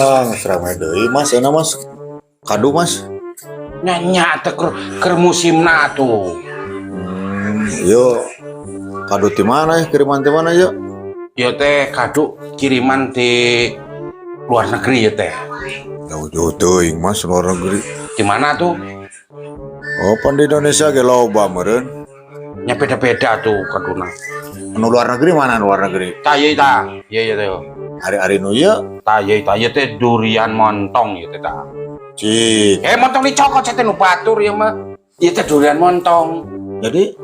Ah, geus rame deui, Mas, enak, Mas. Kadu, Mas. Nya nya teh keur musimna tuh. Yo. Kadu di mana ya? Kiriman di mana ya? Ieu teh kadu kiriman di luar negeri ya teh. Jauh-jauh teuing, Mas, luar negeri. Di mana tuh? Oh, pan di Indonesia ge loba meureun. Nya beda-beda tuh kaduna. Anu luar negeri mana luar negeri? Tah ieu tah. Ieu ieu teh. Ari-ari nu ieu. Tah ieu tah, ieu teh durian montong ieu teh tah. Cik. Eh, montong dicokot teh nu batur ieu mah. Ieu teh durian montong. Jadi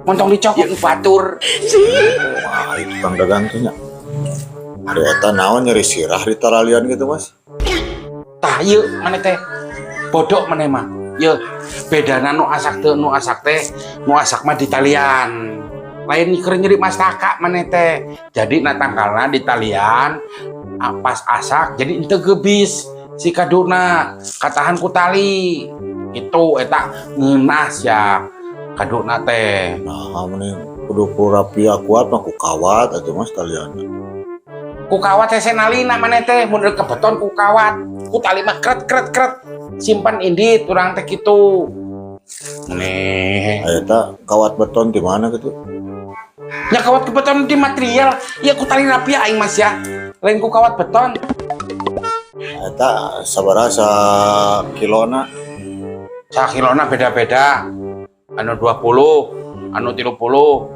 montong dicokot nu batur. Wah, itu tukang dagang tuh nya. Ari eta naon nyeri sirah di taralian gitu, Mas? Tah ieu maneh teh. Bodoh maneh mah. Ieu bedana nu asak teh, nu asak teh, nu asak mah di talian. Lain keur nyeri mastaka maneh teh. Jadi na tangkalna di talian pas asak jadi ente gebis si kaduna katahan ku tali. Itu eta ngeunah ya kaduna teh. Nah, mending kudu ku rapia kuat mah ku kawat atuh, Mas, talian. Ku kawat hese nalina maneh teh, mun ke beton ku kawat, ku tali mah kret kret kret, simpan indit urang teh kitu. Nih. Eta kawat beton di mana gitu? Ya kawat ke beton di material, ya ku tali rapia aing, Mas, ya. Lain ku kawat beton. Eta sabaraha sakilona? Sakilona beda-beda. Anu 20, anu 30,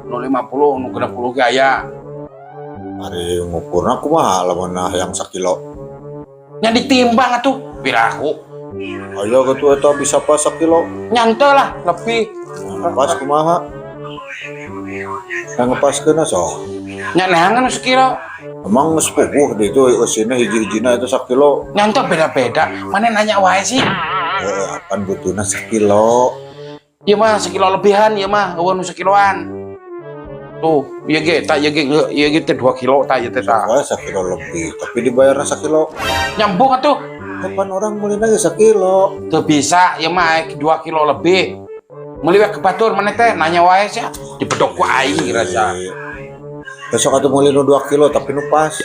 anu 50, anu 60 ge aya. Ari ngukurna kumaha lamun yang sakilo? Nya ditimbang atuh, piraku. Aya gitu eta bisa pas sakilo? Nya henteu lah, lebih. Nah, pas kumaha? Yang ngepaskeun sok. Nya neangan sekilo. Emang geus puguh di itu eusina hiji-hijina itu sakilo? Nya henteu, beda-beda. Mana nanya wae sih? Eh, apan butuhna sakilo. Ieu mah sekilo lebihan ieu mah, euweuh nu sakiloan. Tuh, ieu ge tah, ieu ge ieu ge teh 2 kilo tah ieu teh tah. Wah, sakilo lebih, tapi dibayarna sakilo. Nyambung atuh. Kapan orang meulina ge sakilo? Teu bisa, ieu mah 2 kilo lebih. Meuli we ke batur maneh teh, nanya wae sia. Dibedok ku aing rasa. Besok atuh meuli nu 2 kilo tapi nu pas.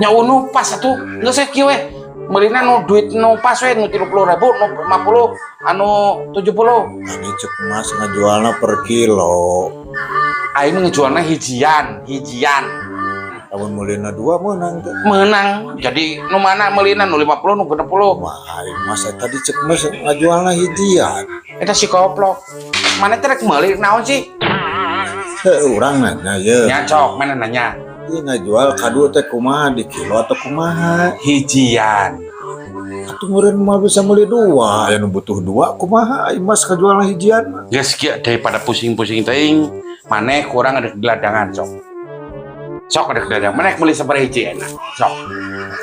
Nya nu pas atuh, geus we kieu we. Meulina nu duit nu pas we, nu 30.000, nu 50, anu 70. Tadi cek Mas ngajualna per kilo. Aing ngejualna hijian, hijian. Lamun meulina dua meunang teh? Menang. Jadi nu mana meulina, nu 50, nu 60? Wah, aing Mas tadi cek Mas ngajualna hijian. Eta si koplok. Mana teh rek meuli naon sih? Heuh, urang nanya ye. Nya cok, mana nanya? Ieu ngajual kadu teh kumaha, di kilo atau kumaha? Hijian. Atuh meureun mah bisa meuli dua, aya nu butuh dua kumaha aing Mas kajualna hijian mah? Geus kieu, daripada pusing-pusing teuing, maneh kurang ada di ladangan sok. Sok ada di ladangan. Maneh meuli sabaraha hiji enak? Sok.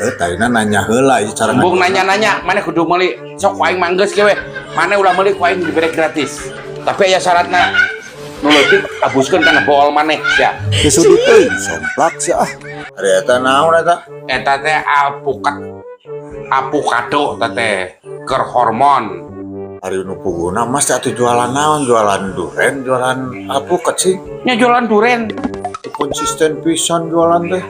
Eh, tadina nanya heula ieu cara Embung ngajualna. Nanya-nanya, maneh kudu meuli. Sok ku aing mah geus kieu we. Maneh ulah meuli, ku aing dibere gratis. Tapi aya syaratna. Nu leutik abuskeun kana bool maneh sia. Geus sudut teuing somplak sia ah. Ari eta naon eta? Eta teh alpukat. Avocado eta teh keur hormon. Ari nu puguna Mas teh atuh jualan naon? Jualan duren, jualan alpukat sih? Nya jualan duren. Konsisten pisan jualan teh.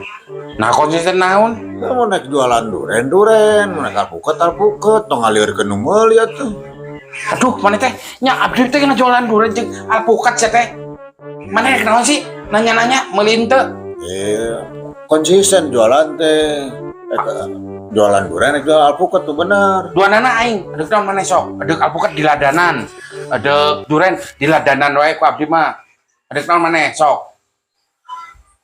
Nah, konsisten naon? Ya, mau naik jualan duren, duren, mau naik alpukat, alpukat, tong ngalieurkeun nu meuli atuh. Aduh, maneh teh nya abdi teh kena jualan duren jeung alpukat sia teh. Maneh naon sih? Nanya-nanya meuli henteu? Eh, konsisten jualan teh. Eta, jualan duren, jual alpukat tuh bener. Dua nana aing, adek naon maneh sok? Adek alpukat di ladanan, adek duren di ladanan wae ku abdi mah. Adek naon maneh sok?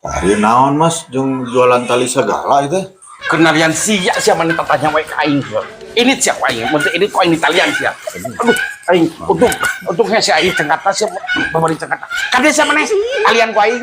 Ari naon, Mas, jeung jualan tali segala itu? Kenalian sia sia maneh tatanya wae ka aing. Ini sia ku aing, mun teu ini ku aing di talian sia. Aduh, aing untung untungnya si aing cengkatna sia babari cengkatna. Kade sia maneh talian ku aing.